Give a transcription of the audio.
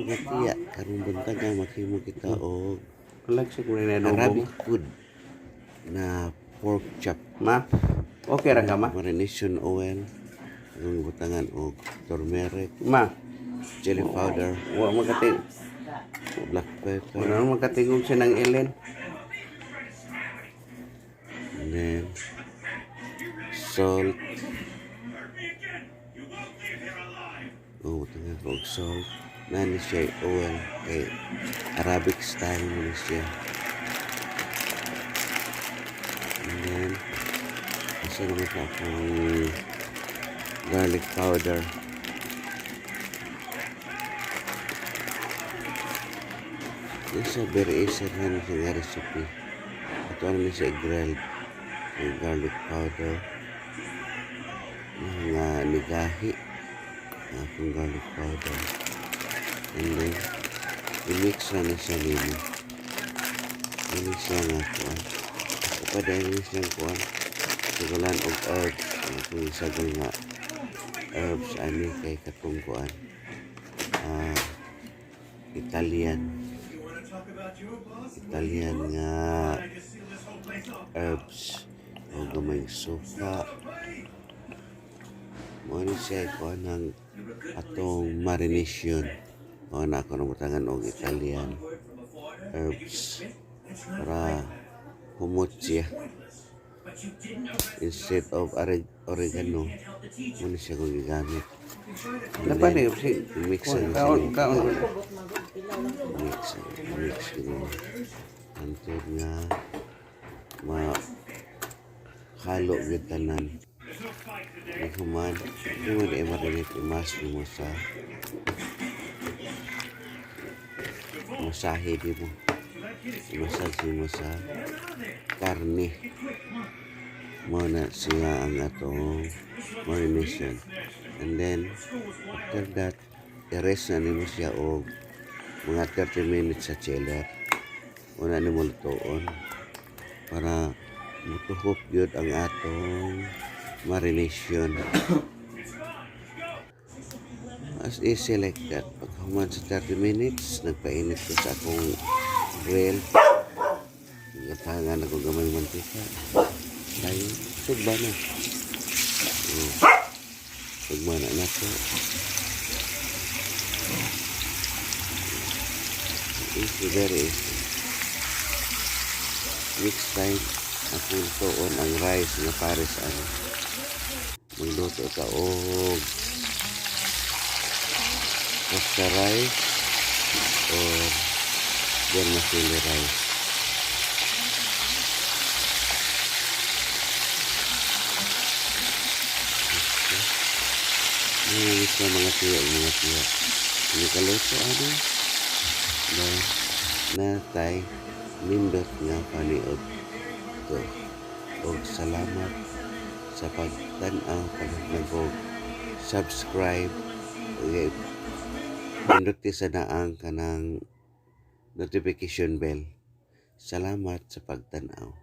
Mga tiya, karong buntaga maghimo kita og Kulag sa kulay na adobo. Arabic food na pork chop. Ma, okay ra ka, ma? Marination oil, akong butangan og turmeric, Ma, chili powder, wa makating black pepper, wala makatingog siya ng Ellen. And then salt. Oh, butangan ko og salt. Na ni siya oil kay Arabic style mo ni siya. And then, asa naman sa akong garlic powder. This is a very easy na siya nga recipe. Ato ano ni siya grilled yung garlic powder nga nigahi ang akong garlic powder. And then, i-mix na ni siya nimo. Ini siya nga kuan. Ako pa dahil ni siyang kuan. Sugulan og herbs. Ang akong isagol nga herbs ani kay katong kuan. Italian. Italian nga herbs. O gamay suka. Mao ni siya kuan ang atong marination. Mao na ako nabutangan og Italian herbs para humot siya. Instead of oregano, mao ni siya kong gigamit. And Dapat then, eh, si mix na siya. Kaon kaon. Mix, mix gino. Hantod nga ma halo gyud tanan. Di human, di mo na i-marinate, i-mash nimo sa masahe di mo. I-massage mo sa karne. Mao na siya ang atong marination. And then, after that, i-rest na nimo siya og mga 30 minutes sa chiller. Una nimo lutoon para mutuhop gyud ang atong marination. As easy like that. Pagkahuman sa 30 minutes, nagpainit ko sa akong grill. Gatangan ako gamay mantika. Dayon, sugba na. Oh. Sugba na nato. Easy, very easy. Next time, akong lutoon ang rice nga pares ano. Magluto ka og pasta rice or vermicelli rice. Okay. Nangingis na mga tiya, mga tiya. Hindi kaluto ano. Na natay nindot nga paniod to. Og salamat sa pagtan-aw, pag subscribe. Okay. Pinduti sa naang kanang notification bell. Salamat sa pagtan-aw.